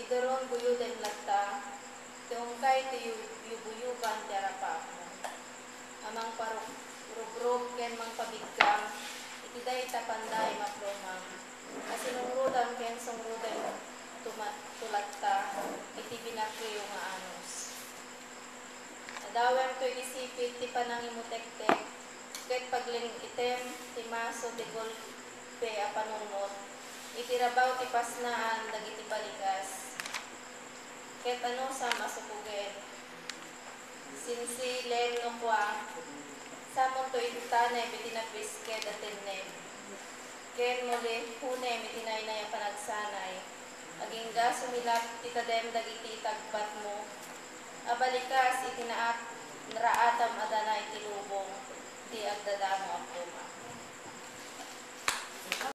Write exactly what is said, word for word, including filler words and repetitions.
Duron buyoden latta ti ungkay ti yu-, yubuyuban ti arapapmo a mangparubrob ken mangpabiggam iti dayta pandaem a plumam a sinungrodam ken sungrodem tuma-, to latta iti binakkeyo nga anus. Adawemto iti sipit ti panangimutektek ket pagling-item ti maso ti golpe a panunot iti rabaw ti pasnaan dagiti balikas. Ket anusam a sukogen, sinsilen no kua, samonto intanep iti napisked a tennem. Ken mulihunem iti naynay a panagsanay, agingga sumilap ti tadem dagiti itagbatmo a balikas iti naat-, raatam a danay ti lubong ti agdadamo a pluma.